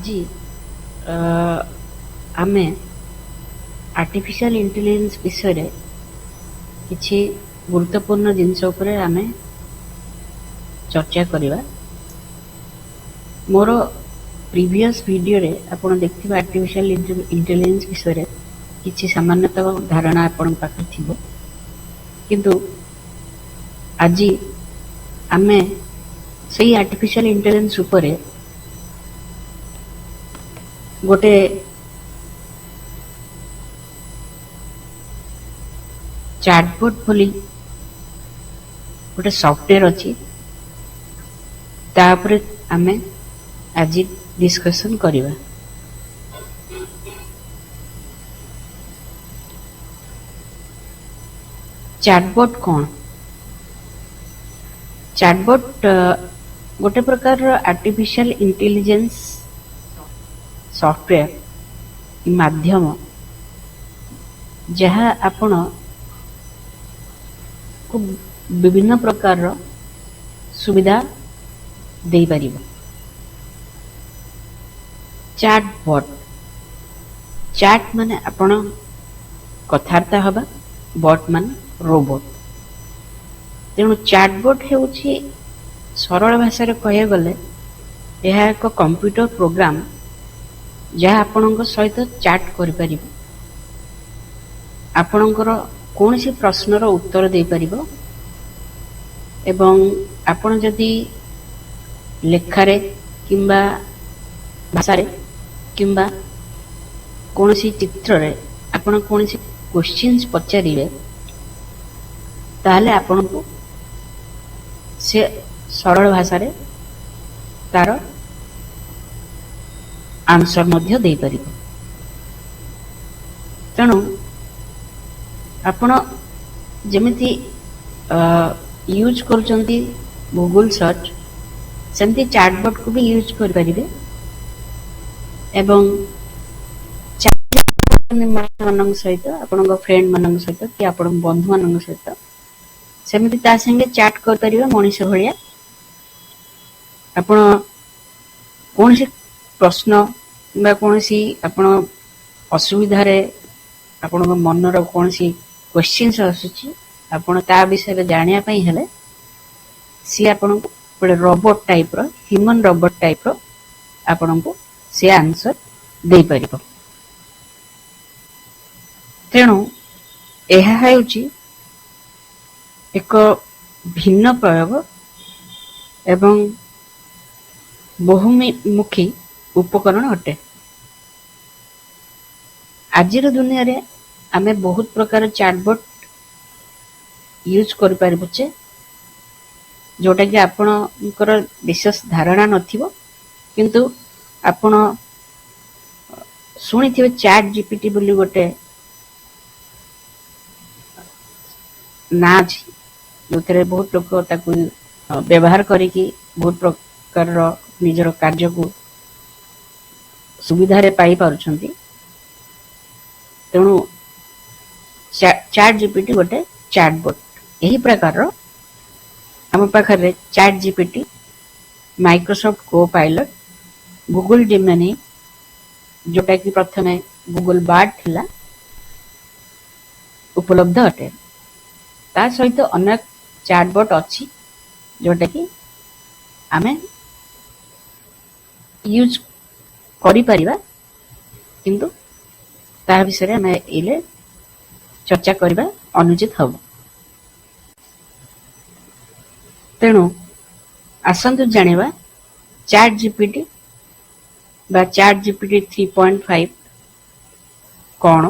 ଆଜି ଆମେ artificial intelligence ବିଷୟରେ କିଛି ଗୁରୁତ୍ୱପୂର୍ଣ୍ଣ ଜିନିଷ ଉପରେ ଆମେ ଚର୍ଚ୍ଚା କରିବା। ମୋର ପ୍ରିଭିୟସ୍ ଭିଡ଼ିଓରେ ଆପଣ ଦେଖିଥିବେ, ଆର୍ଟିଫିସିଆଲ ଇଣ୍ଟେଲିଜେନ୍ସ ବିଷୟରେ କିଛି ସାମାନ୍ୟତଃ ଧାରଣା ଆପଣଙ୍କ ପାଖରେ ଥିବ। କିନ୍ତୁ ଆଜି ଆମେ ସେଇ ଆର୍ଟିଫିସିଆଲ ଇଣ୍ଟେଲିଜେନ୍ସ ଉପରେ ଗୋଟେ ଚାଟବୋଟ୍ ବୋଲି ଗୋଟେ ସଫ୍ଟୱେର୍ ଅଛି, ତା ଉପରେ ଆମେ ଆଜି ଡିସ୍କସନ୍ କରିବା। ଚାଟବୋଟ୍ କ'ଣ? ଚାଟବୋଟ୍ ଗୋଟେ ପ୍ରକାରର ଆର୍ଟିଫିସିଆଲ ଇଣ୍ଟେଲିଜେନ୍ସ ସଫ୍ଟୱେର୍ ମାଧ୍ୟମ, ଯାହା ଆପଣ କୁ ବିଭିନ୍ନ ପ୍ରକାରର ସୁବିଧା ଦେଇପାରିବ। ଚାଟ୍ ବଟ୍, ଚାଟ୍ ମାନେ ଆପଣ କଥାବାର୍ତ୍ତା ହେବା, ବଟ୍ ମାନେ ରୋବୋଟ। ତେଣୁ ଚାଟବୋଟ୍ ହେଉଛି, ସରଳ ଭାଷାରେ କହିବାକୁ ଗଲେ, ଏହା ଏକ କମ୍ପ୍ୟୁଟର ପ୍ରୋଗ୍ରାମ ଯାହା ଆପଣଙ୍କ ସହିତ ଚାଟ୍ କରିପାରିବ, ଆପଣଙ୍କର କୌଣସି ପ୍ରଶ୍ନର ଉତ୍ତର ଦେଇପାରିବ ଏବଂ ଆପଣ ଯଦି ଲେଖାରେ କିମ୍ବା ଭାଷାରେ କିମ୍ବା କୌଣସି ଚିତ୍ରରେ ଆପଣ କୌଣସି କୋଶ୍ଚିନ୍ସ ପଚାରିବେ, ତାହେଲେ ଆପଣଙ୍କୁ ସେ ସରଳ ଭାଷାରେ ତାର ଆନ୍ସର ମଧ୍ୟ ଦେଇପାରିବ। ତେଣୁ ଆପଣ ଯେମିତି ୟୁଜ୍ କରୁଛନ୍ତି ଗୁଗୁଲ ସର୍ଚ୍ଚ, ସେମିତି ଚାଟବଟ୍କୁ ବି ୟୁଜ୍ କରିପାରିବେ ଏବଂ ମାନଙ୍କ ସହିତ, ଆପଣଙ୍କ ଫ୍ରେଣ୍ଡ ମାନଙ୍କ ସହିତ କି ଆପଣଙ୍କ ବନ୍ଧୁମାନଙ୍କ ସହିତ ସେମିତି ତା ସାଙ୍ଗେ ଚାଟ୍ କରିପାରିବେ ମଣିଷ ଭଳିଆ। ଆପଣ କୌଣସି ପ୍ରଶ୍ନ କିମ୍ବା କୌଣସି ଆପଣ ଅସୁବିଧାରେ, ଆପଣଙ୍କ ମନର କୌଣସି କ୍ୱେଶ୍ଚିନ୍ସ ଆସୁଛି, ଆପଣ ତା ବିଷୟରେ ଜାଣିବା ପାଇଁ ହେଲେ ସିଏ ଆପଣଙ୍କୁ ଗୋଟେ ରୋବୋଟ ଟାଇପର, ହ୍ୟୁମାନ ରୋବୋଟ ଟାଇପର ଆପଣଙ୍କୁ ସିଏ ଆନ୍ସର ଦେଇପାରିବ। ତେଣୁ ଏହା ହେଉଛି ଏକ ଭିନ୍ନ ପ୍ରୟୋଗ ଏବଂ ବହୁମୁଖୀ ଉପକରଣ ଅଟେ। ଆଜିର ଦୁନିଆରେ ଆମେ ବହୁତ ପ୍ରକାର ଚାଟବୋଟ୍ ୟୁଜ୍ କରିପାରିବୁଛେ, ଯୋଉଟାକି ଆପଣଙ୍କର ବିଶେଷ ଧାରଣା ନଥିବ। କିନ୍ତୁ ଆପଣ ଶୁଣିଥିବେ, ଚାଟ୍ ଜିପିଟି ବୋଲି ଗୋଟେ ନାଁ ଅଛି, ଯୋଉଥିରେ ବହୁତ ଲୋକ ତାକୁ ବ୍ୟବହାର କରିକି ବହୁତ ପ୍ରକାରର ନିଜର କାର୍ଯ୍ୟକୁ ସୁବିଧାରେ ପାଇପାରୁଛନ୍ତି। ତେଣୁ ଚାଟ୍ ଜିପିଟି ଗୋଟେ ଚାଟବୋଟ୍। ଏହି ପ୍ରକାରର ଆମ ପାଖରେ ଚାଟ୍ ଜିପିଟି, ମାଇକ୍ରୋସଫ୍ଟ କୋ ପାଇଲଟ, ଗୁଗୁଲ ଜେମିନି, ଯୋଉଟାକି ପ୍ରଥମେ ଗୁଗୁଲ ବାର୍ଡ ଥିଲା, ଉପଲବ୍ଧ ଅଟେ। ତା ସହିତ ଅନେକ ଚାଟବୋଟ୍ ଅଛି, ଯୋଉଟାକି ଆମେ ୟୁଜ୍ କରିପାରିବା, କିନ୍ତୁ ତାହା ବିଷୟରେ ଆମେ ଏଇଲେ ଚର୍ଚ୍ଚା କରିବା ଅନୁଚିତ ହବ। ତେଣୁ ଆସନ୍ତୁ ଜାଣିବା ଚାଟ୍ ଜିପିଟି ବା ଚାଟ୍ ଜିପିଟି 3.5 କ'ଣ।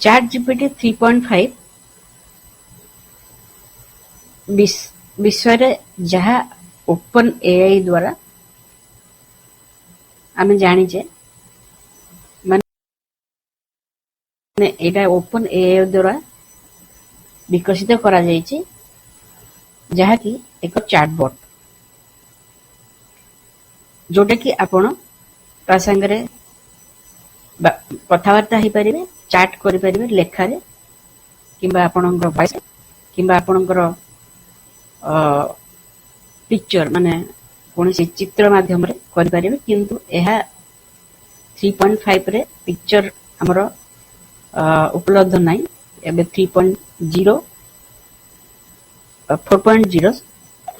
ଚାଟ୍ ଜିପିଟି 3.5 ବିଷୟରେ ଯାହା ଓପନ ଏଆଇ ଦ୍ୱାରା ଆମେ ଜାଣିଛେ, ମାନେ ଏଇଟା ଓପନ ଏଆଇ ଦ୍ୱାରା ବିକଶିତ କରାଯାଇଛି, ଯାହାକି ଏକ ଚାଟବଟ୍, ଯୋଉଟା କି ଆପଣ ତା ସାଙ୍ଗରେ କଥାବାର୍ତ୍ତା ହେଇପାରିବେ, ଚାଟ୍ କରିପାରିବେ ଲେଖାରେ କିମ୍ବା ଆପଣଙ୍କର ଭଏସ କିମ୍ବା ଆପଣଙ୍କର ପିକ୍ଚର, ମାନେ କୌଣସି ଚିତ୍ର ମାଧ୍ୟମରେ କରିପାରିବେ। କିନ୍ତୁ ଏହା 3.5ରେ ପିକ୍ଚର ଆମର ଉପଲବ୍ଧ ନାହିଁ। ଏବେ 3.0, 4.0,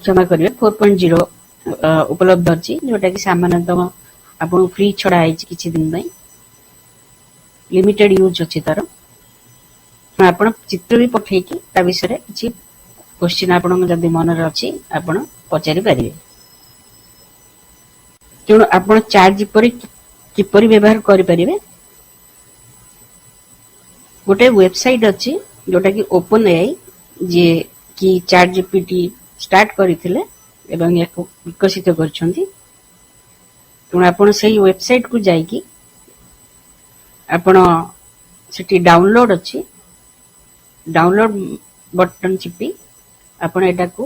କ୍ଷମା କରିବେ, 4.0 ଉପଲବ୍ଧ ଅଛି, ଯୋଉଟା କି ସାମାନ୍ୟତମ ଆପଣଙ୍କୁ ଫ୍ରି ଛଡା ହେଇଛି କିଛି ଦିନ ପାଇଁ। ଲିମିଟେଡ ୟୁଜ୍ ଅଛି ତାର। ଆପଣ ଚିତ୍ର ବି ପଠେଇକି ତା ବିଷୟରେ କିଛି କ୍ୱେଶ୍ଚିନ୍ ଆପଣଙ୍କ ଯଦି ମନରେ ଅଛି, ଆପଣ ପଚାରି ପାରିବେ। ତେଣୁ ଆପଣ ଚାଟ୍ କିପରି ବ୍ୟବହାର କରିପାରିବେ? ଗୋଟେ ୱେବସାଇଟ ଅଛି, ଯୋଉଟା କି ଓପନ ଏଆଇ, ଯିଏ କି ଚାଟ୍ ଜିପିଟି ଷ୍ଟାର୍ଟ କରିଥିଲେ ଏବଂ ଏହାକୁ ବିକଶିତ କରିଛନ୍ତି। ତେଣୁ ଆପଣ ସେଇ ୱେବସାଇଟ କୁ ଯାଇକି ଆପଣ ସେଠି ଡାଉନଲୋଡ ଅଛି, ଡାଉନଲୋଡ ବଟନ ଚିପି ଆପଣ ଏଟାକୁ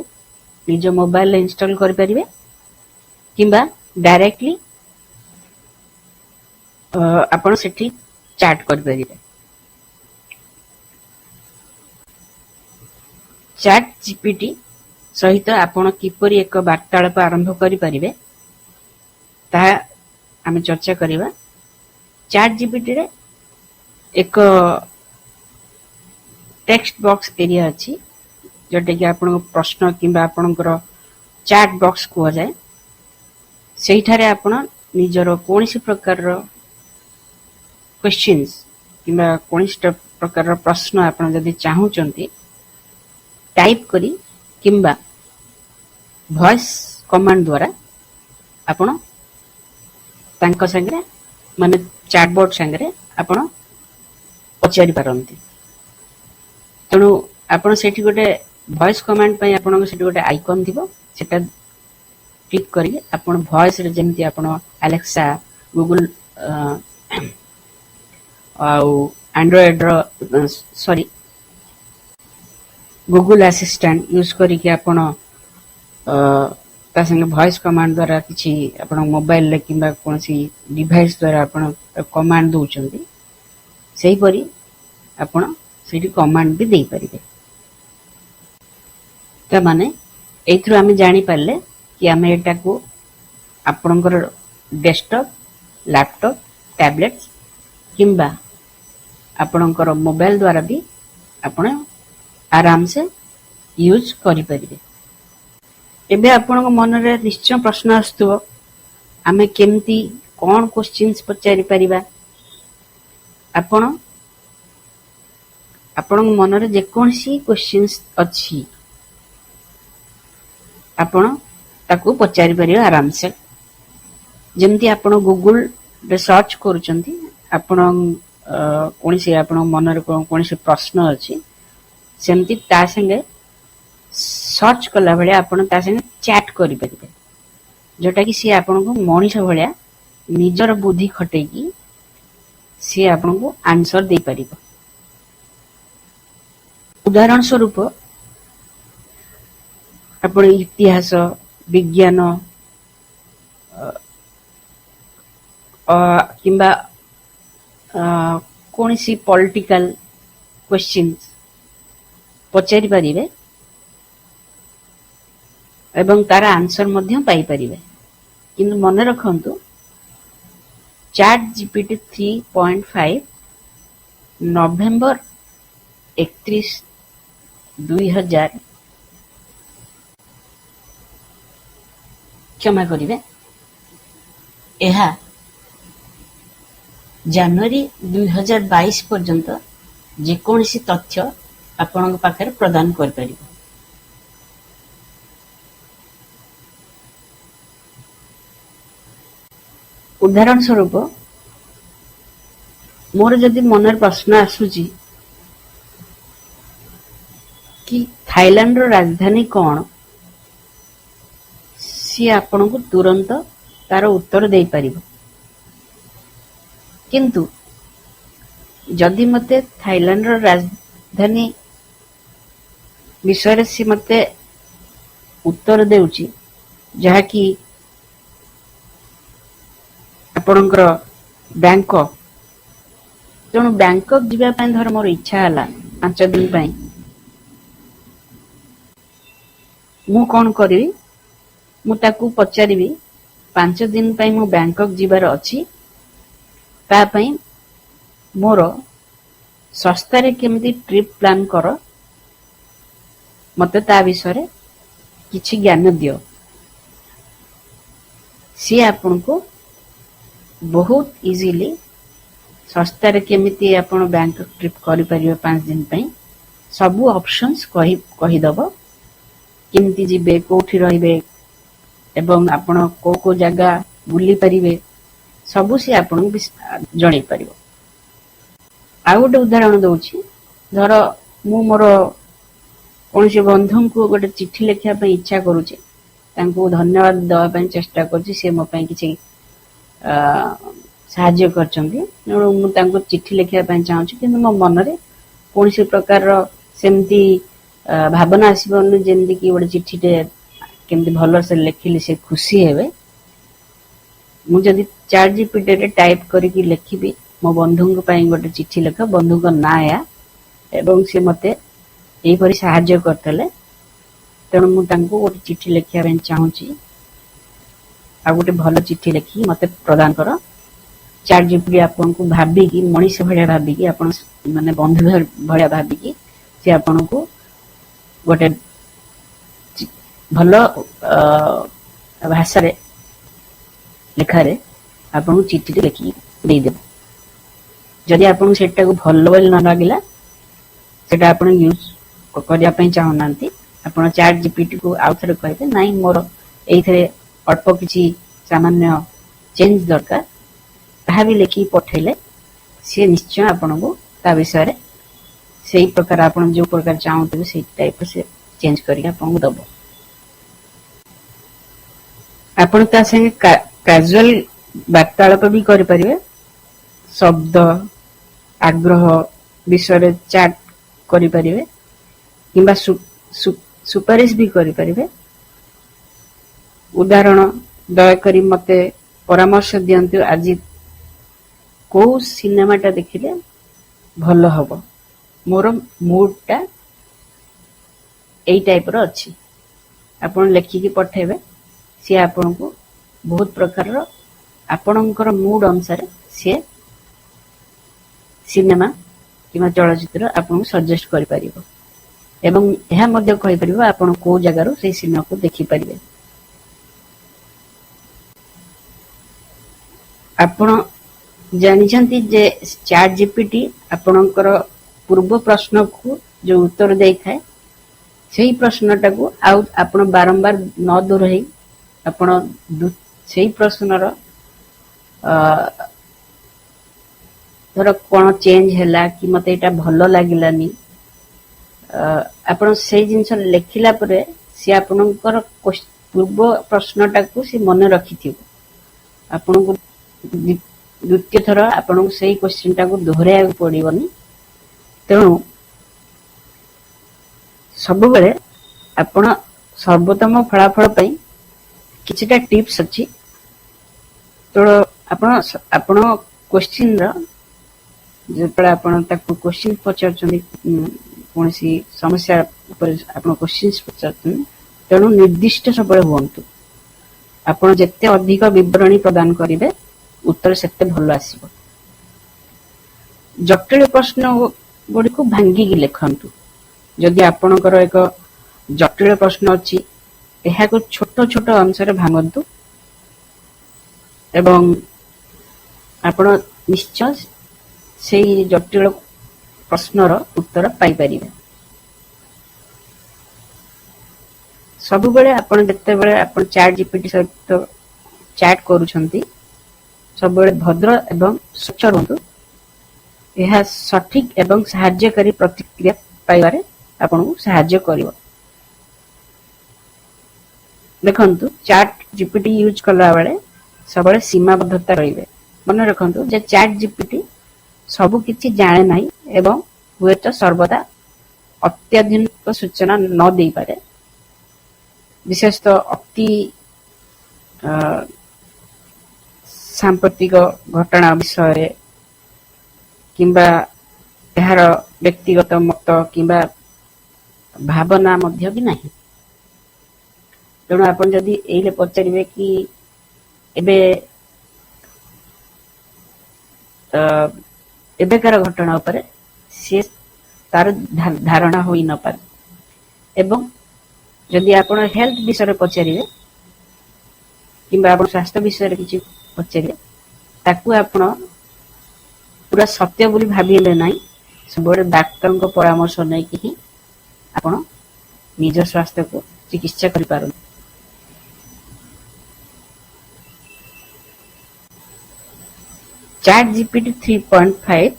ନିଜ ମୋବାଇଲରେ ଇନଷ୍ଟଲ କରିପାରିବେ କିମ୍ବା ଡାଇରେକ୍ଟଲି ଆପଣ ସେଠି ଚାଟ୍ କରିପାରିବେ। ଚାଟ୍ ଜିପିଟି ସହିତ ଆପଣ କିପରି ଏକ ବାର୍ତ୍ତାଳାପ ଆରମ୍ଭ କରିପାରିବେ, ତାହା ଆମେ ଚର୍ଚ୍ଚା କରିବା। ଚାଟ୍ ଜିପିଟିରେ ଏକ ଟେକ୍ସଟ ବକ୍ସ ଏରିଆ ଅଛି, ଯୋଉଟା କି ଆପଣଙ୍କ ପ୍ରଶ୍ନ କିମ୍ବା ଆପଣଙ୍କର ଚାଟ୍ ବକ୍ସ କୁହାଯାଏ। ସେଇଠାରେ ଆପଣ ନିଜର କୌଣସି ପ୍ରକାରର କ୍ୱେଶ୍ଚିନ୍ସ କିମ୍ବା କୌଣସି ପ୍ରକାରର ପ୍ରଶ୍ନ ଆପଣ ଯଦି ଚାହୁଁଛନ୍ତି, ଟାଇପ୍ କରି କିମ୍ବା ଭଏସ କମାଣ୍ଡ ଦ୍ୱାରା ଆପଣ ତାଙ୍କ ସାଙ୍ଗରେ, ମାନେ ଚାଟବୋର୍ଡ ସାଙ୍ଗରେ ଆପଣ ପଚାରି ପାରନ୍ତି। ତେଣୁ ଆପଣ ସେଇଠି ଗୋଟେ ଭଏସ କମାଣ୍ଡ ପାଇଁ ଆପଣଙ୍କ ସେଠି ଗୋଟେ ଆଇକନ୍ ଥିବ। ସେଟା କ୍ଲିକ୍ କରିକି ଆପଣ ଭଏସରେ, ଯେମିତି ଆପଣ ଆଲେକ୍ସା, ଗୁଗୁଲ ଆଉ ଆଣ୍ଡ୍ରଏଡର, ସରି, ଗୁଗୁଲ ଆସିଷ୍ଟାଣ୍ଟ ୟୁଜ୍ କରିକି ଆପଣ ତା ସାଙ୍ଗେ ଭଏସ କମାଣ୍ଡ ଦ୍ୱାରା କିଛି ଆପଣ ମୋବାଇଲରେ କିମ୍ବା କୌଣସି ଡିଭାଇସ ଦ୍ୱାରା ଆପଣ କମାଣ୍ଡ ଦଉଛନ୍ତି, ସେହିପରି ଆପଣ ସେଇଠି କମାଣ୍ଡ ବି ଦେଇପାରିବେ। ତାମାନେ ଏଇଥିରୁ ଆମେ ଜାଣିପାରିଲେ କି ଆମେ ଏଟାକୁ ଆପଣଙ୍କର ଡେସ୍କଟପ୍, ଲାପଟପ୍, ଟ୍ୟାବଲେଟ୍ କିମ୍ବା ଆପଣଙ୍କର ମୋବାଇଲ ଦ୍ୱାରା ବି ଆପଣ ଆରାମସେ ୟୁଜ୍ କରିପାରିବେ। ଏବେ ଆପଣଙ୍କ ମନରେ ନିଶ୍ଚୟ ପ୍ରଶ୍ନ ଆସୁଥିବ, ଆମେ କେମିତି କଣ କ୍ୱେଶ୍ଚିନ୍ସ ପଚାରି ପାରିବା? ଆପଣ ଆପଣଙ୍କ ମନରେ ଯେକୌଣସି କ୍ୱେଶ୍ଚିନ୍ସ ଅଛି, ଆପଣ ତାକୁ ପଚାରି ପାରିବେ ଆରାମସେ। ଯେମିତି ଆପଣ ଗୁଗୁଲରେ ସର୍ଚ୍ଚ କରୁଛନ୍ତି, ଆପଣ କୌଣସି ଆପଣଙ୍କ ମନରେ କୌଣସି ପ୍ରଶ୍ନ ଅଛି, ସେମିତି ତା ସାଙ୍ଗେ ସର୍ଚ୍ଚ କଲା ଭଳିଆ ଆପଣ ତା ସାଙ୍ଗେ ଚାଟ୍ କରିପାରିବେ, ଯୋଉଟା କି ସିଏ ଆପଣଙ୍କୁ ମଣିଷ ଭଳିଆ ନିଜର ବୁଦ୍ଧି ଖଟେଇକି ସିଏ ଆପଣଙ୍କୁ ଆନ୍ସର ଦେଇପାରିବ। ଉଦାହରଣ ସ୍ୱରୂପ, ଆପଣ ଇତିହାସ, ବିଜ୍ଞାନ କିମ୍ବା କୌଣସି ପଲିଟିକାଲ କ୍ୱେଶ୍ଚିନ୍ସ ପଚାରି ପାରିବେ ଏବଂ ତାର ଆନ୍ସର ମଧ୍ୟ ପାଇପାରିବେ। କିନ୍ତୁ ମନେ ରଖନ୍ତୁ, ଚାଟ୍ ଜିପିଟି 3.5 ନଭେମ୍ବର 31 2000, କ୍ଷମା କରିବେ, ଏହା ଜାନୁଆରୀ 2022 ପର୍ଯ୍ୟନ୍ତ ଯେକୌଣସି ତଥ୍ୟ ଆପଣଙ୍କ ପାଖରେ ପ୍ରଦାନ କରିପାରିବ। ଉଦାହରଣ ସ୍ୱରୂପ, ମୋର ଯଦି ମନରେ ପ୍ରଶ୍ନ ଆସୁଛି କି ଥାଇଲାଣ୍ଡର ରାଜଧାନୀ କଣ, ସିଏ ଆପଣଙ୍କୁ ତୁରନ୍ତ ତାର ଉତ୍ତର ଦେଇପାରିବ। କିନ୍ତୁ ଯଦି ମତେ ଥାଇଲାଣ୍ଡର ରାଜଧାନୀ ବିଷୟରେ ସିଏ ମତେ ଉତ୍ତର ଦେଉଛି, ଯାହାକି ଆପଣଙ୍କର ବ୍ୟାଙ୍କକ୍, ତେଣୁ ବ୍ୟାଙ୍କକ୍ ଯିବା ପାଇଁ ଧର ମୋର ଇଚ୍ଛା ହେଲା 5 ଦିନ ପାଇଁ, ମୁଁ କଣ କରିବି? ମୁଁ ତାକୁ ପଚାରିବି, 5 ଦିନ ପାଇଁ ମୁଁ ବ୍ୟାଙ୍କକ୍ ଯିବାର ଅଛି, ତା ପାଇଁ ମୋର ଶସ୍ତାରେ କେମିତି ଟ୍ରିପ୍ ପ୍ଲାନ୍ କର, ମତେ ତା ବିଷୟରେ କିଛି ଜ୍ଞାନ ଦିଅ। ସିଏ ଆପଣଙ୍କୁ ବହୁତ ଇଜିଲି ଶସ୍ତାରେ କେମିତି ଆପଣ ବ୍ୟାଙ୍କକ୍ ଟ୍ରିପ୍ କରିପାରିବେ 5 ଦିନ ପାଇଁ, ସବୁ ଅପସନ୍ସ କହିଦବ। କେମିତି ଯିବେ, କୋଉଠି ରହିବେ ଏବଂ ଆପଣ କୋଉ କୋଉ ଜାଗା ବୁଲି ପାରିବେ, ସବୁ ସିଏ ଆପଣଙ୍କୁ ଜଣେଇ ପାରିବ। ଆଉ ଗୋଟେ ଉଦାହରଣ ଦଉଛି। ଧର ମୁଁ ମୋର କୌଣସି ବନ୍ଧୁଙ୍କୁ ଗୋଟେ ଚିଠି ଲେଖିବା ପାଇଁ ଇଚ୍ଛା କରୁଛି, ତାଙ୍କୁ ଧନ୍ୟବାଦ ଦେବା ପାଇଁ ଚେଷ୍ଟା କରୁଛି। ସେ ମୋ ପାଇଁ କିଛି ସାହାଯ୍ୟ କରିଛନ୍ତି, ତେଣୁ ମୁଁ ତାଙ୍କୁ ଚିଠି ଲେଖିବା ପାଇଁ ଚାହୁଁଛି। କିନ୍ତୁ ମୋ ମନରେ କୌଣସି ପ୍ରକାରର ସେମିତି ଭାବନା ଆସିବନି, ଯେମିତି କି ଗୋଟେ ଚିଠିଟେ କେମିତି ଭଲସେ ଲେଖିଲେ ସେ ଖୁସି ହେବେ। ମୁଁ ଯଦି ଚାଟ୍ ଜିପିଟିରେ ଟାଇପ୍ କରିକି ଲେଖିବି, ମୋ ବନ୍ଧୁଙ୍କ ପାଇଁ ଗୋଟେ ଚିଠି ଲେଖ, ବନ୍ଧୁଙ୍କ ନାଁ ଏହା ଏବଂ ସେ ମତେ ଏହିପରି ସାହାଯ୍ୟ କରିଥିଲେ, ତେଣୁ ମୁଁ ତାଙ୍କୁ ଗୋଟେ ଚିଠି ଲେଖିବା ପାଇଁ ଚାହୁଁଛି, ଆଉ ଗୋଟେ ଭଲ ଚିଠି ଲେଖିକି ମତେ ପ୍ରଦାନ କର। ଚାଟ୍ ଜିପିଟି ଆପଣଙ୍କୁ ଭାବିକି, ମଣିଷ ଭଳିଆ ଭାବିକି, ଆପଣ ମାନେ ବନ୍ଧୁ ଭଳିଆ ଭାବିକି ସେ ଆପଣଙ୍କୁ ଗୋଟେ ଭଲ ଭାଷାରେ ଲେଖାରେ ଆପଣଙ୍କୁ ଚିଠିଟି ଲେଖିକି ଦେଇଦେବ। ଯଦି ଆପଣଙ୍କୁ ସେଟାକୁ ଭଲ ବୋଲି ନ ଲାଗିଲା, ସେଟା ଆପଣ ୟୁଜ୍ କରିବା ପାଇଁ ଚାହୁଁନାହାନ୍ତି, ଆପଣ ଚାଟ୍ ଜିପିଟି କୁ ଆଉ ଥରେ କହିବେ, ନାଇଁ, ମୋର ଏଇଥିରେ ଅଳ୍ପ କିଛି ସାମାନ୍ୟ ଚେଞ୍ଜ ଦରକାର, ତାହା ବି ଲେଖିକି ପଠେଇଲେ ସିଏ ନିଶ୍ଚୟ ଆପଣଙ୍କୁ ତା ବିଷୟରେ ସେଇ ପ୍ରକାର, ଆପଣ ଯୋଉ ପ୍ରକାର ଚାହୁଁଥିବେ, ସେଇ ଟାଇପର ସେ ଚେଞ୍ଜ କରିକି ଆପଣଙ୍କୁ ଦବ। ଆପଣ ତା ସାଙ୍ଗେ କାଜୁଆଲ ବାର୍ତ୍ତାଳାପ ବି କରିପାରିବେ। ଶବ୍ଦ, ଆଗ୍ରହ ବିଷୟରେ ଚାଟ୍ କରିପାରିବେ କିମ୍ବା ସୁପାରିଶ ବି କରିପାରିବେ। ଉଦାହରଣ, ଦୟାକରି ମତେ ପରାମର୍ଶ ଦିଅନ୍ତୁ, ଆଜି କୋଉ ସିନେମାଟା ଦେଖିଲେ ଭଲ ହବ, ମୋର ମୁଡ୍ ଟା ଏଇ ଟାଇପର ଅଛି। ଆପଣ ଲେଖିକି ପଠେଇବେ, ସିଏ ଆପଣଙ୍କୁ ବହୁତ ପ୍ରକାରର ଆପଣଙ୍କର ମୁଡ୍ ଅନୁସାରେ ସିଏ ସିନେମା କିମ୍ବା ଚଳଚ୍ଚିତ୍ର ଆପଣଙ୍କୁ ସଜେଷ୍ଟ କରିପାରିବ ଏବଂ ଏହା ମଧ୍ୟ କହିପାରିବ ଆପଣ କୋଉ ଜାଗାରୁ ସେଇ ସିନେମାକୁ ଦେଖିପାରିବେ। ଆପଣ ଜାଣିଛନ୍ତି ଯେ ଚାଟ୍ ଜିପିଟି ଆପଣଙ୍କର ପୂର୍ବ ପ୍ରଶ୍ନକୁ ଯୋଉ ଉତ୍ତର ଦେଇଥାଏ, ସେଇ ପ୍ରଶ୍ନଟାକୁ ଆଉ ଆପଣ ବାରମ୍ବାର ନ ଦୋହରାଇ ଆପଣ ସେଇ ପ୍ରଶ୍ନର ଧର କଣ ଚେଞ୍ଜ ହେଲା କି ମତେ ଏଇଟା ଭଲ ଲାଗିଲାନି, ଆପଣ ସେଇ ଜିନିଷ ଲେଖିଲା ପରେ ସିଏ ଆପଣଙ୍କର ପୂର୍ବ ପ୍ରଶ୍ନଟାକୁ ସେ ମନେ ରଖିଥିବ। ଆପଣଙ୍କୁ ଦ୍ୱିତୀୟ ଥର ଆପଣଙ୍କୁ ସେଇ କୋଶ୍ଚିନ୍ ଟାକୁ ଦୋହରାଇବାକୁ ପଡିବନି। ତେଣୁ ସବୁବେଳେ ଆପଣ ସର୍ବୋତ୍ତମ ଫଳାଫଳ ପାଇଁ କିଛିଟା ଟିପ୍ସ ଅଛି। ତେଣୁ ଆପଣ କୋଶ୍ଚିନ୍ ର ଯେତେବେଳେ ଆପଣ ତାକୁ କୋଶ୍ଚିନ୍ ପଚାରୁଛନ୍ତି, କୌଣସି ସମସ୍ୟା ଉପରେ ଆପଣ କୋଶ୍ଚିନ୍ସ ପଚାରୁଛନ୍ତି, ତେଣୁ ନିର୍ଦ୍ଦିଷ୍ଟ ସବୁବେଳେ ହୁଅନ୍ତୁ। ଆପଣ ଯେତେ ଅଧିକ ବିବରଣୀ ପ୍ରଦାନ କରିବେ, ଉତ୍ତର ସେତେ ଭଲ ଆସିବ। ଜଟିଳ ପ୍ରଶ୍ନ ଗୁଡିକୁ ଭାଙ୍ଗିକି ଲେଖନ୍ତୁ। ଯଦି ଆପଣଙ୍କର ଏକ ଜଟିଳ ପ୍ରଶ୍ନ ଅଛି, ଏହାକୁ ଛୋଟ ଛୋଟ ଅଂଶରେ ଭାଙ୍ଗନ୍ତୁ ଏବଂ ଆପଣ ନିଶ୍ଚୟ ସେଇ ଜଟିଳ ପ୍ରଶ୍ନର ଉତ୍ତର ପାଇପାରିବେ। ସବୁବେଳେ ଆପଣ ଯେତେବେଳେ ଆପଣ ଚାଟ୍ ଜିପିଟି ସହିତ ଚାଟ୍ କରୁଛନ୍ତି, ସବୁବେଳେ ଭଦ୍ର ଏବଂ ସ୍ୱଚ୍ଛ ରୁହନ୍ତୁ। ଏହା ସଠିକ ଏବଂ ସାହାଯ୍ୟକାରୀ ପ୍ରତିକ୍ରିୟା ପାଇବାରେ ଆପଣଙ୍କୁ ସାହାଯ୍ୟ କରିବ। ଦେଖନ୍ତୁ, ଚାଟ୍ ଜିପିଟି ୟୁଜ୍ କଲାବେଳେ ସବୁବେଳେ ସୀମାବଦ୍ଧତା ରହିବେ। ମନେ ରଖନ୍ତୁ ଯେ ଚାଟ୍ ଜିପିଟି ସବୁ କିଛି ଜାଣେ ନାହିଁ ଏବଂ ହୁଏତ ସର୍ବଦା ଅତ୍ୟାଧୁନିକ ସୂଚନା ନ ଦେଇପାରେ, ବିଶେଷତଃ ଅତି ସାମ୍ପ୍ରତିକ ଘଟଣା ବିଷୟରେ କିମ୍ବା ଏହାର ବ୍ୟକ୍ତିଗତ ମତ କିମ୍ବା ଭାବନା ମଧ୍ୟ ବି ନାହିଁ। ତେଣୁ ଆପଣ ଯଦି ଏଇଲେ ପଚାରିବେ କି ଏବେ ଏବେକାର ଘଟଣା ଉପରେ, ସିଏ ତାର ଧାରଣା ହୋଇ ନପାରେ। ଏବଂ ଯଦି ଆପଣ ହେଲ୍ଥ ବିଷୟରେ ପଚାରିବେ କିମ୍ବା ଆପଣ ସ୍ୱାସ୍ଥ୍ୟ ବିଷୟରେ କିଛି ପଚାରିବେ, ତାକୁ ଆପଣ ପୁରା ସତ୍ୟ ବୋଲି ଭାବିବେ ନାହିଁ। ସବୁବେଳେ ଡାକ୍ତରଙ୍କ ପରାମର୍ଶ ନେଇକି ହିଁ ଆପଣ ନିଜ ସ୍ୱାସ୍ଥ୍ୟକୁ ଚିକିତ୍ସା କରିପାରନ୍ତି। ଚାଟ୍ ଜିପିଟି 3.5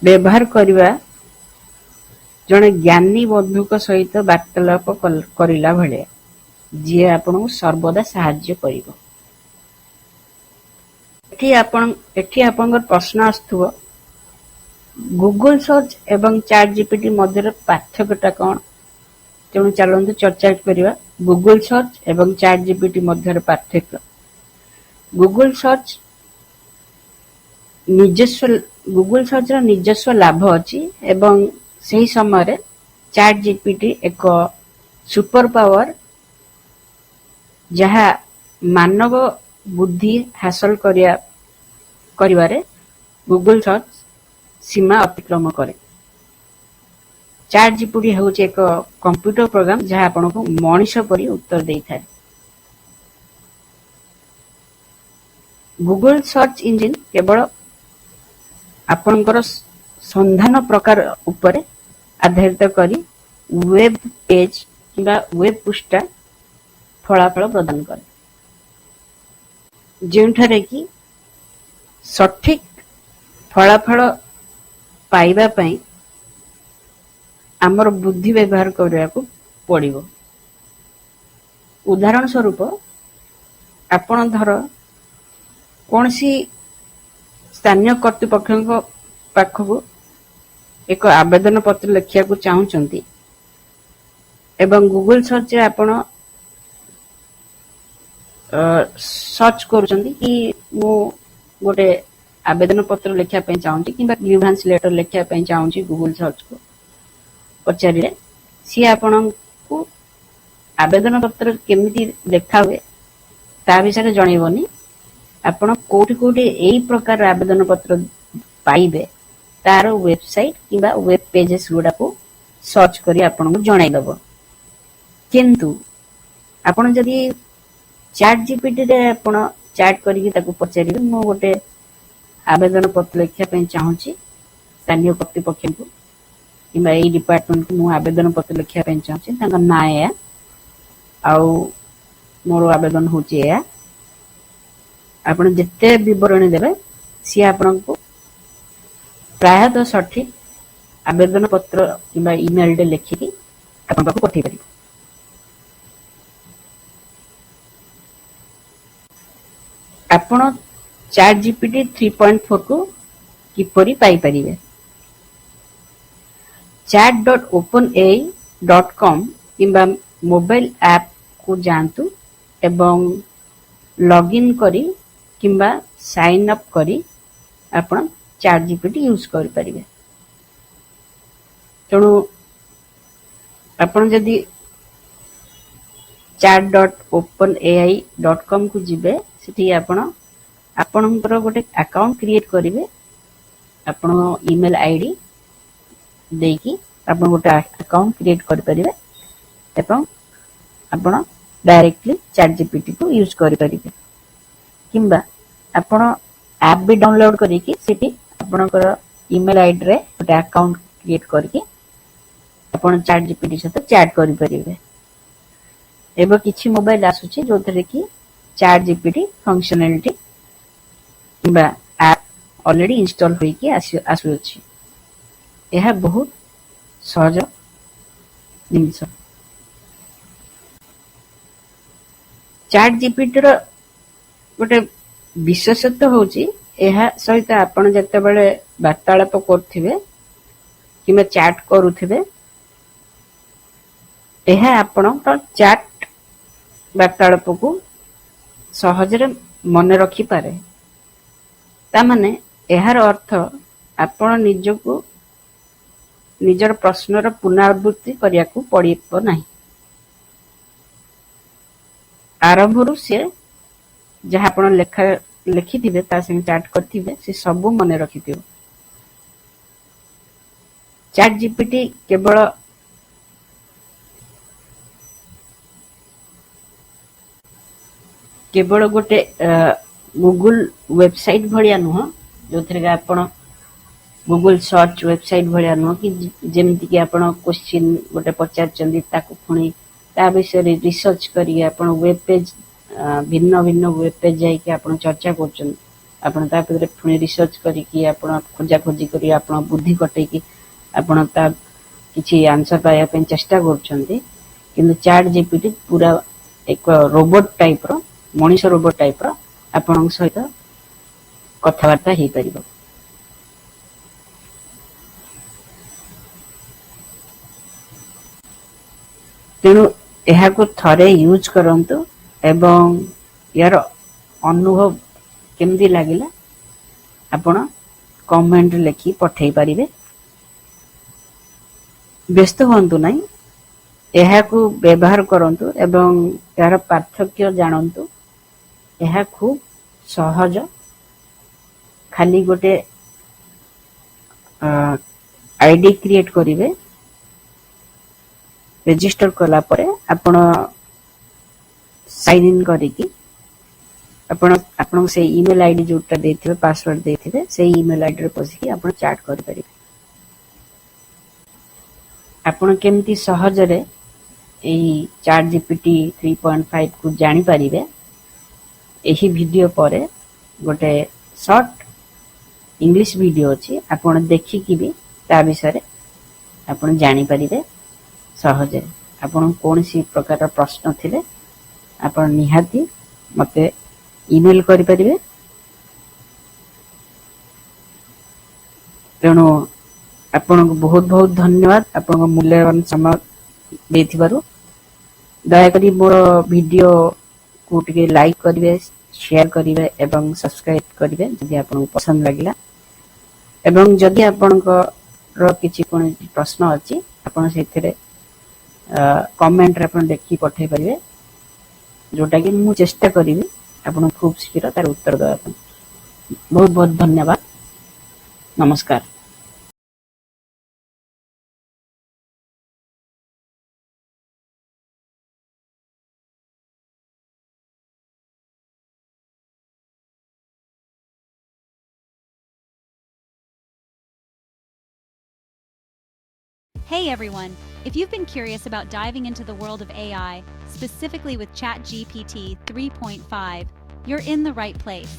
ବ୍ୟବହାର କରିବା ଜଣେ ଜ୍ଞାନୀ ବନ୍ଧୁଙ୍କ ସହିତ ବାର୍ତ୍ତାଳାପ କରିଲା ଭଳିଆ, ଯିଏ ଆପଣଙ୍କୁ ସର୍ବଦା ସାହାଯ୍ୟ କରିବ। ଏଠି ଆପଣଙ୍କର ପ୍ରଶ୍ନ ଆସୁଥିବ, ଗୁଗଲ ସର୍ଚ୍ଚ ଏବଂ ଚାଟ୍ ଜିପିଟି ମଧ୍ୟରେ ପାର୍ଥକ୍ୟଟା କଣ? ତେଣୁ ଚାଲନ୍ତୁ ଚର୍ଚ୍ଚା କରିବା ଗୁଗଲ ସର୍ଚ୍ଚ ଏବଂ ଚାଟ୍ ଜିପିଟି ମଧ୍ୟରେ ପାର୍ଥକ୍ୟ। ଗୁଗଲ ସର୍ଚ୍ଚର ନିଜସ୍ୱ ଲାଭ ଅଛି ଏବଂ ସେହି ସମୟରେ ଚାଟ୍ ଜିପିଟି ଏକ ସୁପର ପାୱାର, ଯାହା ମାନବ ବୁଦ୍ଧି ହାସଲ କରିବାରେ ଗୁଗଲ ସର୍ଚ୍ଚ ସୀମା ଅତିକ୍ରମ କରେ। ଚାଟ୍ ଜିପିଟି ହେଉଛି ଏକ କମ୍ପ୍ୟୁଟର ପ୍ରୋଗ୍ରାମ, ଯାହା ଆପଣଙ୍କୁ ମଣିଷ ପରି ଉତ୍ତର ଦେଇଥାଏ। ଗୁଗଲ ସର୍ଚ୍ଚ ଇଞ୍ଜିନ କେବଳ ଆପଣଙ୍କର ସନ୍ଧାନ ପ୍ରକାର ଉପରେ ଆଧାରିତ କରି ୱେବ ପେଜ କିମ୍ବା ୱେବ ପୃଷ୍ଠା ଫଳାଫଳ ପ୍ରଦାନ କରେ, ଯେଉଁଠାରେ କି ସଠିକ ଫଳାଫଳ ପାଇବା ପାଇଁ ଆମର ବୁଦ୍ଧି ବ୍ୟବହାର କରିବାକୁ ପଡ଼ିବ। ଉଦାହରଣ ସ୍ୱରୂପ, ଆପଣ ଧର କୌଣସି ସ୍ଥାନୀୟ କର୍ତ୍ତୃପକ୍ଷଙ୍କ ପାଖକୁ ଏକ ଆବେଦନ ପତ୍ର ଲେଖିବାକୁ ଚାହୁଁଛନ୍ତି ଏବଂ ଗୁଗଲ ସର୍ଚ୍ଚରେ ଆପଣ ସର୍ଚ୍ଚ କରୁଛନ୍ତି କି ମୁଁ ଗୋଟେ ଆବେଦନ ପତ୍ର ଲେଖିବା ପାଇଁ ଚାହୁଁଛି କିମ୍ବା ଗ୍ରିଭାନ୍ସ ଲେଟର ଲେଖିବା ପାଇଁ ଚାହୁଁଛି, ଗୁଗଲ ସର୍ଚ୍ଚକୁ ପଚାରିଲେ ସିଏ ଆପଣଙ୍କୁ ଆବେଦନ ପତ୍ର କେମିତି ଲେଖା ହୁଏ ତା ବିଷୟରେ ଜଣେଇବନି। ଆପଣ କୋଉଠି କୋଉଠି ଏଇ ପ୍ରକାର ଆବେଦନ ପତ୍ର ପାଇବେ, ତାର ୱେବସାଇଟ କିମ୍ବା ୱେବ ପେଜେସ୍ ଗୁଡାକୁ ସର୍ଚ୍ଚ କରି ଆପଣଙ୍କୁ ଜଣାଇଦବ। କିନ୍ତୁ ଆପଣ ଯଦି ଚାଟ୍ ଜିପିଟିରେ ଆପଣ ଚାଟ୍ କରିକି ତାକୁ ପଚାରିବେ, ମୁଁ ଗୋଟେ ଆବେଦନ ପତ୍ର ଲେଖିବା ପାଇଁ ଚାହୁଁଛି ସ୍ଥାନୀୟ କର୍ତ୍ତୃପକ୍ଷଙ୍କୁ କିମ୍ବା ଏଇ ଡିପାର୍ଟମେଣ୍ଟକୁ ମୁଁ ଆବେଦନ ପତ୍ର ଲେଖିବା ପାଇଁ ଚାହୁଁଛି, ତାଙ୍କ ନାଁ ଏୟା ଆଉ ମୋର ଆବେଦନ ହଉଛି ଏୟା, ଆପଣ ଯେତେ ବିବରଣୀ ଦେବେ ସିଏ ଆପଣଙ୍କୁ ପ୍ରାୟତଃ ସଠିକ ଆବେଦନ ପତ୍ର କିମ୍ବା ଇମେଲଟେ ଲେଖିକି ଆପଣଙ୍କ ପାଖକୁ ପଠେଇ ପାରିବ। ଆପଣ ଚାଟ୍ ଜିପିଟି 3.4 କୁ କିପରି ପାଇପାରିବେ? chat.openai.com କିମ୍ବା ମୋବାଇଲ ଆପ୍ କୁ ଯାଆନ୍ତୁ ଏବଂ ଲଗ୍ଇନ୍ କରି କିମ୍ବା ସାଇନ୍ ଅପ୍ କରି ଆପଣ ଚାଟ୍ ଜିପିଟି ୟୁଜ୍ କରିପାରିବେ। ତେଣୁ ଆପଣ ଯଦି chat.openai.com କୁ ଯିବେ, ସେଠି ଆପଣ ଆପଣଙ୍କର ଗୋଟେ ଆକାଉଣ୍ଟ କ୍ରିଏଟ୍ କରିବେ। ଆପଣ ଇମେଲ ଆଇଡି ଦେଇକି ଆପଣ ଗୋଟେ ଆକାଉଣ୍ଟ କ୍ରିଏଟ୍ କରିପାରିବେ ଏବଂ ଆପଣ ଡାଇରେକ୍ଟଲି ଚାଟ୍ ଜିପିଟି କୁ ୟୁଜ୍ କରିପାରିବେ। କିମ୍ବା ଆପଣ ଆପ୍ ବି ଡାଉନଲୋଡ୍ କରିକି ସେଠି ଆପଣଙ୍କର ଇମେଲ ଆଇଡିରେ ଗୋଟେ ଆକାଉଣ୍ଟ କ୍ରିଏଟ୍ କରିକି ଆପଣ ଚାଟ୍ ଜିପିଟି ସହିତ ଚାଟ୍ କରିପାରିବେ। ଏବେ କିଛି ମୋବାଇଲ ଆସୁଛି ଯୋଉଥିରେ କି ଚାଟ୍ ଜିପିଟି ଫଙ୍କସନାଲିଟି କିମ୍ବା ଆପ୍ ଅଲରେଡି ଇନଷ୍ଟଲ ହୋଇକି ଆସୁଅଛି। ଏହା ବହୁତ ସହଜ ଜିନିଷ। ଚାଟ୍ ଜିପିଟିର ଗୋଟେ ବିଶେଷତ୍ୱ ହଉଛି, ଏହା ସହିତ ଆପଣ ଯେତେବେଳେ ବାର୍ତ୍ତାଳାପ କରୁଥିବେ କିମ୍ବା ଚାଟ୍ କରୁଥିବେ, ଏହା ଆପଣଙ୍କ ଚାଟ୍ ବାର୍ତ୍ତାଳାପକୁ ସହଜରେ ମନେ ରଖିପାରେ। ତାମାନେ ଏହାର ଅର୍ଥ ଆପଣ ନିଜକୁ ନିଜର ପ୍ରଶ୍ନର ପୁନରାବୃତ୍ତି କରିବାକୁ ପଡ଼ିବ ନାହିଁ। ଆରମ୍ଭରୁ ସିଏ ଯାହା ଆପଣ ଲେଖା ଲେଖିଥିବେ, ତା ସାଙ୍ଗେ ଚାଟ୍ କରିଥିବେ, ସେ ସବୁ ମନେ ରଖିଥିବ। ଚାଟ୍ ଜିପିଟି କେବଳ ଗୋଟେ ଗୁଗୁଲ ୱେବସାଇଟ ଭଳିଆ ନୁହଁ, ଯୋଉଥିରେ କି ଆପଣ ଗୁଗୁଲ ସର୍ଚ୍ଚ ୱେବସାଇଟ ଭଳିଆ ନୁହଁ କି ଯେମିତିକି ଆପଣ କୋଶ୍ଚିନ୍ ଗୋଟେ ପଚାରିଛନ୍ତି, ତାକୁ ପୁଣି ତା ବିଷୟରେ ରିସର୍ଚ୍ଚ କରିକି ଆପଣ ୱେବ ପେଜ, ଭିନ୍ନ ଭିନ୍ନ ୱେବ ପେଜ ଯାଇକି ଆପଣ ଚର୍ଚ୍ଚା କରୁଛନ୍ତି, ଆପଣ ତା ଭିତରେ ପୁଣି ରିସର୍ଚ୍ଚ କରିକି, ଆପଣ ଖୋଜା ଖୋଜି କରି, ଆପଣ ବୁଦ୍ଧି କଟେଇକି ଆପଣ ତା କିଛି ଆନ୍ସର ପାଇବା ପାଇଁ ଚେଷ୍ଟା କରୁଛନ୍ତି। କିନ୍ତୁ ଚାଟ୍ ଜିପିଟି ପୁରା ଏକ ରୋବୋଟ ଟାଇପର, ମଣିଷ ରୋବୋଟ ଟାଇପର ଆପଣଙ୍କ ସହିତ କଥାବାର୍ତ୍ତା ହେଇପାରିବ। ତେଣୁ ଏହାକୁ ଥରେ ୟୁଜ୍ କରନ୍ତୁ ଏବଂ ୟାର ଅନୁଭବ କେମିତି ଲାଗିଲା ଆପଣ କମେଣ୍ଟରେ ଲେଖି ପଠେଇ ପାରିବେ। ବ୍ୟସ୍ତ ହୁଅନ୍ତୁ ନାହିଁ, ଏହାକୁ ବ୍ୟବହାର କରନ୍ତୁ ଏବଂ ଏହାର ପାର୍ଥକ୍ୟ ଜାଣନ୍ତୁ। ଏହା ଖୁବ୍ ସହଜ। ଖାଲି ଗୋଟେ ଆଇଡି କ୍ରିଏଟ କରିବେ, ରେଜିଷ୍ଟର କଲା ପରେ ଆପଣ ସାଇନ୍ ଇନ୍ କରିକି ଆପଣ ଆପଣଙ୍କ ସେଇ ଇମେଲ ଆଇଡି ଯୋଉଟା ଦେଇଥିବେ, ପାସୱାର୍ଡ ଦେଇଥିବେ, ସେଇ ଇମେଲ ଆଇଡିରେ ପଶିକି ଆପଣ ଚାଟ୍ କରିପାରିବେ। ଆପଣ କେମିତି ସହଜରେ ଏଇ ଚାଟ୍ ଜିପିଟି 3.5କୁ ଜାଣିପାରିବେ, ଏହି ଭିଡିଓ ପରେ ଗୋଟେ ସର୍ଟ ଇଂଲିଶ ଭିଡିଓ ଅଛି, ଆପଣ ଦେଖିକି ବି ତା ବିଷୟରେ ଆପଣ ଜାଣିପାରିବେ ସହଜରେ। ଆପଣଙ୍କୁ କୌଣସି ପ୍ରକାର ପ୍ରଶ୍ନ ଥିଲେ ଆପଣ ନିହାତି ମୋତେ ଇମେଲ କରିପାରିବେ। ତେଣୁ ଆପଣଙ୍କୁ ବହୁତ ବହୁତ ଧନ୍ୟବାଦ ଆପଣଙ୍କ ମୂଲ୍ୟବାନ ସମୟ ଦେଇଥିବାରୁ। ଦୟାକରି ମୋର ଭିଡିଓକୁ ଟିକେ ଲାଇକ୍ କରିବେ, ସେୟାର କରିବେ ଏବଂ ସବସ୍କ୍ରାଇବ କରିବେ ଯଦି ଆପଣଙ୍କୁ ପସନ୍ଦ ଲାଗିଲା। ଏବଂ ଯଦି ଆପଣଙ୍କର କିଛି କୌଣସି ପ୍ରଶ୍ନ ଅଛି, ଆପଣ ସେଇଥିରେ କମେଣ୍ଟରେ ଆପଣ ଲେଖିକି ପଠେଇ ପାରିବେ, ଯୋଉଟା କି ମୁଁ ଚେଷ୍ଟା କରିବି ଆପଣଙ୍କୁ ଖୁବ୍ ଶୀଘ୍ର ତାର ଉତ୍ତର ଦେବା ପାଇଁ। ବହୁତ ବହୁତ ଧନ୍ୟବାଦ, ନମସ୍କାର। Hey everyone! If you've been curious about diving into the world of AI, specifically with ChatGPT 3.5, you're in the right place.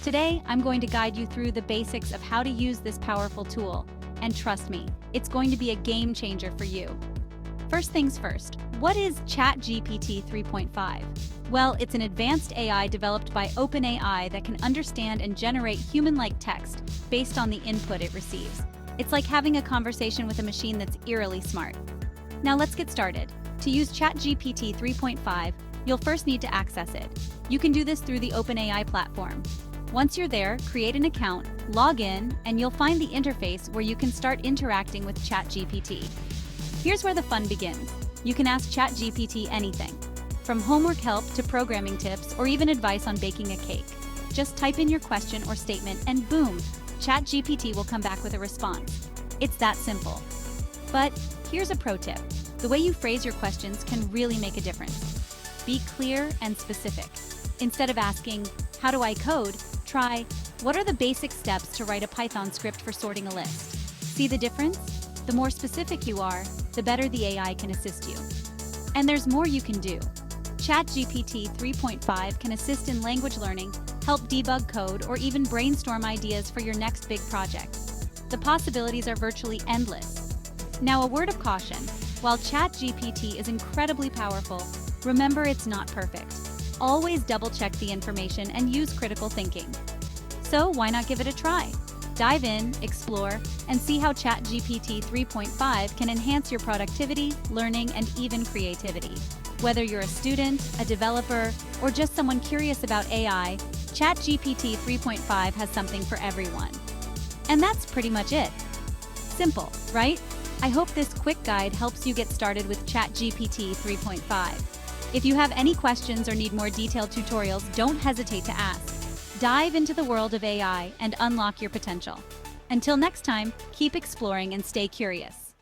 Today, I'm going to guide you through the basics of how to use this powerful tool. And trust me, it's going to be a game changer for you. First things first, what is ChatGPT 3.5? Well, it's an advanced AI developed by OpenAI that can understand and generate human-like text based on the input it receives. It's like having a conversation with a machine that's eerily smart. Now let's get started. To use ChatGPT 3.5, you'll first need to access it. You can do this through the OpenAI platform. Once you're there, create an account, log in, and you'll find the interface where you can start interacting with ChatGPT. Here's where the fun begins. You can ask ChatGPT anything, from homework help to programming tips or even advice on baking a cake. Just type in your question or statement and boom, ChatGPT will come back with a response. It's that simple. But here's a pro tip. The way you phrase your questions can really make a difference. Be clear and specific. Instead of asking, "How do I code?" try, "What are the basic steps to write a Python script for sorting a list?" See the difference? The more specific you are, the better the AI can assist you. And there's more you can do. ChatGPT 3.5 can assist in language learning, help debug code, or even brainstorm ideas for your next big project. The possibilities are virtually endless. Now, a word of caution. While ChatGPT is incredibly powerful, remember it's not perfect. Always double-check the information and use critical thinking. So why not give it a try? Dive in, explore, and see how ChatGPT 3.5 can enhance your productivity, learning, and even creativity. Whether you're a student, a developer, or just someone curious about AI, ChatGPT 3.5 has something for everyone. And that's pretty much it. Simple, right? I hope this quick guide helps you get started with ChatGPT 3.5. If you have any questions or need more detailed tutorials, don't hesitate to ask. Dive into the world of AI and unlock your potential. Until next time, keep exploring and stay curious.